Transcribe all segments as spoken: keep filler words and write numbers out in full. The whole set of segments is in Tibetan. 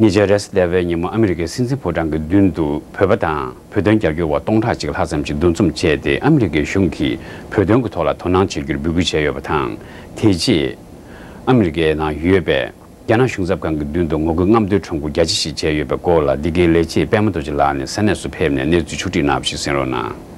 ཉེ་ཆར་རེས་གཟའ་ཟླ་བའི་ཉིན་མོ་ཨ་མི་རི་ཀའི་སྲིད་འཛིན་ཕོ་བྲང་གི་མདུན་དུ་བོད་པ་དང་བོད་དོན་རྒྱབ་སྐྱོར་བ་སྟོང་ཕྲག་གཅིག་ལྷག་ཙམ་ཞིག་འདུ་འཛོམས་བྱས་ཏེ། ཨ་མི་རི་ཀའི་གཞུང་གིས་བོད་དོན་གྱི་ཐོག་ལ་དོ་སྣང་བྱེད་རྒྱུར་འབོད་སྐུལ་བྱས་ཡོད་པ་དང་། དེ་རྗེས་ཨ་མི་རི་ཀའི་ནང་ཡོད་པའི་རྒྱ་ནག་གཞུང་ཚབ་ཁང་གི་མདུན་དུ་ངོ་རྒོལ་རྔམ་སྟོན་ཁྲོམ་སྐོར་རྒྱ་ཆེ་ཞིག་བྱས་ཡོད་པའི་སྐོར་ལ། འདི་གའི་ལས་བྱེད་པད་མ་རྡོ་རྗེ་ལགས་ནས་ས་གནས་སུ་ཕེབས་ནས་གནས་ཚུལ་ཕྱོགས་བསྒྲིགས་གནང་བ་ཞིག་གསན་རོགས་གནང་།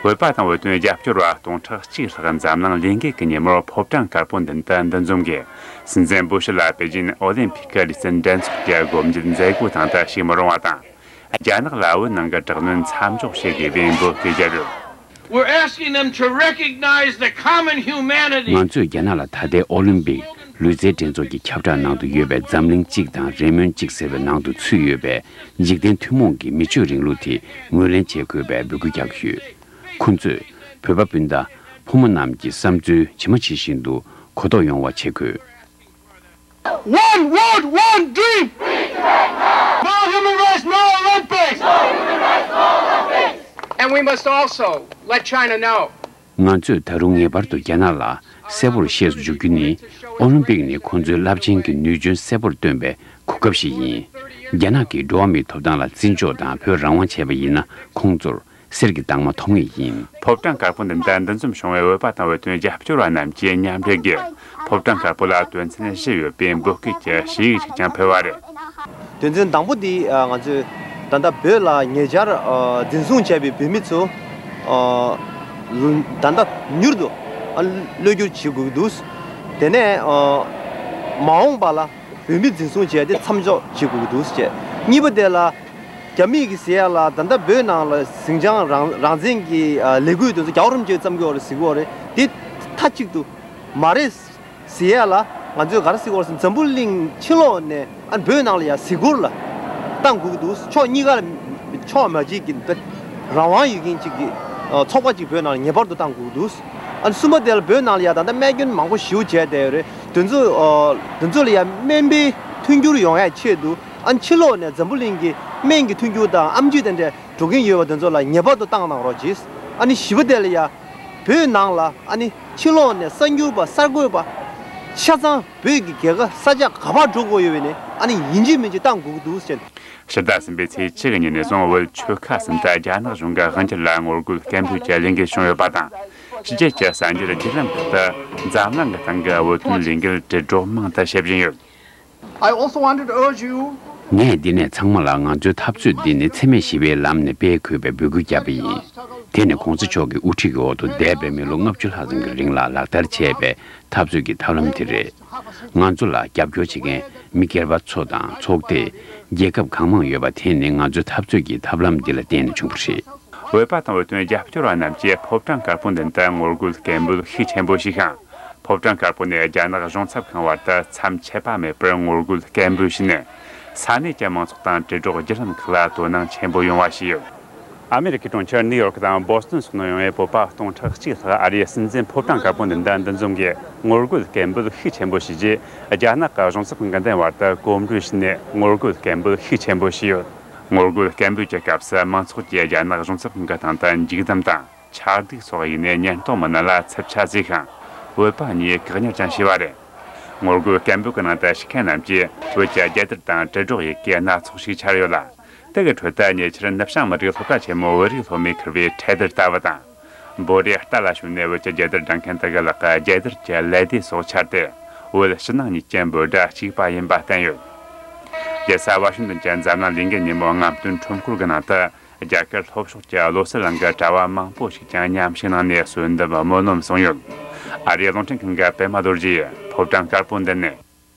བོད་པ་དང་བོད་དོན་རྒྱབ་སྐྱོར་བ་སྟོང་ཕྲག་གཅིག་ལྷག་འཛམ་གླིང་ལས་འགུལ་གྱི་ཉིན་མོར་ཕོ་བྲང་དཀར་པོ་མདུན་དུ་འདུ་འཛོམས་ཀྱིས། སྲིད་འཛིན་སྦུ་ཤི་ལ་པེ་ཅིན་ཨོ་ལིམ་ཕིག་གི་རིག་རྩལ་འགྲན་ཚོགས་ཀྱི་སྒོ་འབྱེད་མཛད་སྒོའི་སྟེང་དུ་ཞུགས་མི་རུང་བ་དང་། རྒྱ་ནག་ལ་བོད་ནང་གི་དྲག་གནོན་མཚམས་འཇོག་བྱེད་དགོས་པའི་འབོད་སྐུལ་བརྒྱབ་ཡོད། We're asking them to recognize the common humanity. ང་ཚོས་རྒྱ་ནག་ལ་ད་ལྟའི་ཨོ་ལིམ་པིག་ལུས་རྩལ་འགྲན་ཚོགས་ཀྱི་ཁྱབ་བསྒྲགས་ནང་དུ་ཡོད་པའི་འཛམ་གླིང་གཅིག་དང་རེ་སྨོན་གཅིག་ཟེར་བའི་ནང་དུ་ཚུད་ཡོད་པའི་འཇིག་རྟེན་ཐུན་མོང་གི་མི་ཆོས་རིང་ལུགས་དེ་ངོས་ལེན་བྱེད་དགོས་པའི་འབོད་སྐུལ་བརྒྱབ་ཡོད། ཁོ་ཚོས་བོད་པ་སྤུན་ཟླ་ཕོ་མོ་རྣམས་ཀྱི་བསམ་ཚུལ་ཇི་མ་ཇི་བཞིན་དུ་གོ་རྟོགས་ཡོང་བ་བྱེད་དགོས། One world, one dream. No human rights, no Olympics. And we must also let China know. ང་ཚོས་ད་རུང་ངེས་པར་དུ་རྒྱ་ནག་ལ་གསལ་པོར་ཤེས་སུ་འཇུག་རྒྱུ་ནི། ཨོ་ལིམ་པིག་ནི་ཁོང་ཚོའི་རླབས་ཆེན་གྱི་ནུས་འཇོན་གསལ་པོར་སྟོན་པའི་གོ་སྐབས་ཤིག་ཡིན། རྒྱ་ནག་གིས་འགྲོ་བ་མིའི་ཐོབ་ཐང་ལ་བརྩི་འཇོག་དང་བོད་རང་དབང་བྱས་པ་ཡིན་ན། ཁོང་ཚོར་གསེར་གྱི་རྟགས་མ་ཐོབ་ངེས་ཡིན། ཕོ་བྲང་དཀར་པོ་འདི་ནང་འདུ་འཛོམས་བྱུང་བའི་བོད་པ་དང་བོད་དོན་རྒྱབ་སྐྱོར་བ་རྣམས་ཀྱིས་མཉམ་འབྲེལ་གྱིས་ཕོ་བྲང་དཀར་པོ་ལ་དོན་ཚན་བཞི་ཡོད་པའི་འབོད་སྐུལ་གྱི་ཞུ་ཡིག་ཞིག་ཀྱང་ཕུལ་བ་རེད། དོན་ཚན་དང་པོ་འདི་ང་ཚོས་ད་ལྟ་བོད་ལ་ཉེ་ཆར་འཛིན་བཟུང་བྱས་པའི་བོད་མི་ཚོ་ད་ལྟ་མྱུར་དུ་གློད་བསྒྱུར་བྱེད་དགོས་ཀྱི་འདུག་དེ་ནས་མ་འོངས་པ་ལ་བོད་མི་འཛིན་བཟུང་བྱས་ཏེ་མཚམས་འཇོག་བྱེད་དགོས་ཀྱི་འདུག་ཅེས། གཉིས་པ་དེ་ལ། རྒྱ་མིས་ཀྱིས་ཟེར་ཡ་ལ་ད་ལྟ་བོད་ནང་ལ་ཟིང་ཆ་རང་རང་བཙན་གྱི་ལས་འགུལ་དེ་ཚོ་རྒྱལ་བ་རིན་པོ་ཆེས་བརྩམས་ཀྱི་ཡོད་རེད་ཟེར་གྱི་ཡོད་རེད། དེ་མཐའ་གཅིག་ཏུ་མ་རེད་ཟེར་ཡ་ལ། ང་ཚོས་ག་རེ་ཟེར་གྱི་ཡོད་རེད་ཟེར་ན། འཛམ་བུ་གླིང་ཕྱི་ལོགས་ནས་ཨ་བོད་ནང་ལ་ཡ་གཟིགས་སྐོར་ལ་བཏང་དགོས་ཀྱི་འདུག་ཕྱོགས་གཉིས་ཀ་ལ་ཕྱོགས་མ་གཅིག་གི་རང་དབང་ཡོད་མཁན་གཅིག་གི་ཚོགས་པ་གཅིག་བོད་ནང་ལ་ངེས་པར་དུ་བཏང་དགོས་ཀྱི་འདུག་ཨ་གསུམ་པ་དེ་ལ་བོད་ནང་ལ་ཡ་ད་ལྟ་རྨས་སྐྱོན་མང་པོ་ཞེ་པོ་བྱས་བསྡད་ཡོད་རེད། དེ་ཚོ་དེ་ཚོ་ལ་ཡ་སྨན་པའི་མཐུན་འགྱུར་ཡོང་ཡ་ཆེད་དུ། ཨ་ཕྱི་ལོགས་ནས་འཛམ་བུ་གླིང་གི་སྨན་གྱི་མཐུན་འགྱུར་དང་ཨེམ་ཆི་དེ་འདྲ་འགྲོ་གིན་ཡོད་པ་དེ་ཚོ་ལ་ངེས་པར་དུ་བཏང་གནང་རོགས་གྱིས། ཨ་ནི་བཞི་པ་དེ་ལ་ཡ། བོད་ནང་ལ་ཨ་ནི་ཕྱི་ལོགས་ནས་གསར་འགྱུར་པ་གསར་འགོད་པ་ཆ་ཚང་བོད་ཀྱི་རྒྱལ་ཁབ་ས་ཆ་ག་པར་འགྲོ་དགོས་ཡོད་པ་ནས། ཨ་ནི་ཡིན་གཅིག་མིན་གཅིག་བཏང་དགོས་ཀྱི་འདུག་ཟེར། ཕྱི་ཟླ་གསུམ་པའི་ཚེས་བཅུ་གི་ཉིན་ནས་བཟུང་བོད་ཆོལ་ཁ་གསུམ་དུ་རྒྱ་ནག་གཞུང་གི་དབང་སྒྱུར་ལ་ངོ་རྒོལ་སྐད་འབོད་ཀྱི་ལས་འགུལ་བྱུང་ཡོད་པ་དང་། ཕྱི་རྒྱལ་གྱི་གསར་འགྱུར་བརྒྱུད་ལམ་ཁག་ཏུ་འཛམ་གླིང་གི་སྟེང་གི་བོད་དོན་ལས་འགུལ་དྲིལ་སྒྲོག་མང་དུ་བྱེད་བཞིན་ཡོད། I also wanted to urge you. ངས་འདི་ནས་ཚང་མ་ལ་ང་ཚོའི་འཐབ་རྩོད་འདི་ནི་འཚེ་མེད་ཞི་བའི་ལམ་ནས་སྤེལ་དགོས་པའི་འབོད་སྐུལ་བརྒྱབ་པ་ཡིན། དེ་ནི་གོང་ས་མཆོག་གི་དབུ་ཁྲིད་ཀྱི་འོག་ཏུ་འདས་པའི་མི་ལོ་ལྔ་བཅུ་ལྷག་ཙམ་གྱི་རིང་ལ་ལག་བསྟར་བྱས་པའི་འཐབ་རྩོད་ཀྱི་ཐབས་ལམ་དེ་རེད། ང་ཚོ་ལ་རྒྱབ་སྐྱོར་བྱེད་མཁན་མི་སྒེར་པ་ཚོ་དང་ཚོགས་སྡེ། རྒྱལ་ཁབ་གང་མང་ཡོད་པ་དེ་ནི་ང་ཚོའི་འཐབ་རྩོད་ཀྱི་ཐབས་ལམ་འདི་ལ་བརྟེན་ནས་བྱུང་བ་རེད། བོད་པ་དང་བོད་དོན་རྒྱབ་སྐྱོར་བ་རྣམས་ཀྱིས་ཕོ་བྲང་དཀར་པོ་མདུན་དུ་ངོ་རྒོལ་སྐད་འབོད་ཤུགས་ཆེན་པོ་ཞིག་དང་། ཕོ་བྲང་དཀར་པོ་ནས་རྒྱ་ནག་གཞུང་ཚབ་ཁང་བར་དུ་མཚམས་ཆད་པ་མེད་པར་ངོ་རྒོལ་སྐད་འབོད་བྱས་ནས། ས་གནས་ཀྱི་མང་ཚོགས་དང་དྲིལ་སྒྲོག་བརྒྱུད་ལམ་ཁག་ལ་དོ་སྣང་ཆེན་པོ་ཡོང་བ་བྱས་ཡོད། ཨ་མེ་རི་ཀའི་གྲོང་ཁྱེར་ནིའུ་ཡོག་དང་བོ་སི་ཏོན་སོགས་ནས་ཡོང་བའི་བོད་པ་སྟོང་ཕྲག་གཅིག་ལྷག་ཨ་རིའི་སྲིད་འཛིན་ཕོ་བྲང་དཀར་པོ་མདུན་དུ་འདུ་འཛོམས་ཀྱིས་ངོ་རྒོལ་སྐད་འབོད་ཤུགས་ཆེན་པོ་བྱས་རྗེས། རྒྱ་ནག་གི་གཞུང་ཚབ་ཁང་གི་མདུན་བར་དུ་གོམ་བགྲོད་བྱས་ནས་ངོ་རྒོལ་སྐད་འབོད་ཤུགས་ཆེན་པོ་བྱས་ཡོད། ངོ་རྒོལ་སྐད་འབོད་ཀྱི་སྐབས་སུ་མང་ཚོགས་ཀྱིས་རྒྱ་ནག་གཞུང་ཚབ་ཁང་གི་སྟེང་དུ་འཇིགས་སྡང་དང་། ཆག་སྡིག་སོགས་ཡིན་ནས་ཉེན་རྟོག་མི་སྣ་ལ་འཚབ་ཆ་བྱས་ཤིང་། བོད་པ་གཉིས་བཀག་ཉར་ཀྱང་བྱས་པ་རེད། ངོ་རྒོལ་སྐད་འབོད་ཀྱི་ནང་དུ་ཞུགས་མཁན་རྣམས་ཀྱིས་བོད་ཀྱི་རྒྱལ་དར་དང་དྲིལ་སྒྲོག་ཡི་གེ་སྣ་ཚོགས་ཤིག་འཕྱར་ཡོད་ལ། དེ་གི་ཁྲོད་དུ་ཉེ་ཆར་ནུབ་བྱང་མི་རིགས་སློབ་གྲྭ་ཆེན་མོའི་བོད་རིགས་སློབ་མས་འཁུར་བའི་འཕྲེད་དར་ལྟ་བུ་དང་། འབོད་སྒྲའི་རྟ་ལ་ཞོན་ནས་བོད་ཀྱི་རྒྱལ་དར་སྒྲེང་མཁན་དེ་གི་ལག་གི་རྒྱལ་དར་གྱི་ཀླད་དེ་སོགས་འཕྱར་ཏེ། བོད་ཕྱི་ནང་གཉིས་ཀྱི་འབོད་སྒྲ་གཅིག་པ་ཡིན་པ་བསྟན་ཡོད། རྒྱལ་ས་ཝ་ཤིང་ཏོན་གྱི་འཛམ་གླིང་ལས་འགུལ་ཉིན་མོའི་རྔམ་སྟོན་ཁྲོམ་སྐོར་གྱི་ནང་དུ། རྒྱ་གར་ལྷོ་ཕྱོགས་ཀྱི་བློ་གསལ་གླིང་གི་གྲྭ་བ་མང་པོ་ཞིག་ཀྱང་མཉམ་ཞུགས་གནང་ནས་གསོལ་འདེབས་སྨོན་ལམ་གསུངས་ཡོད། ཨ་རིའི་རླུང་འཕྲིན་ཁང་གི་པད་མ་རྡོ་རྗེ་ཡིས་ཕོ་བྲང་དཀར་པོ་མདུན་ནས།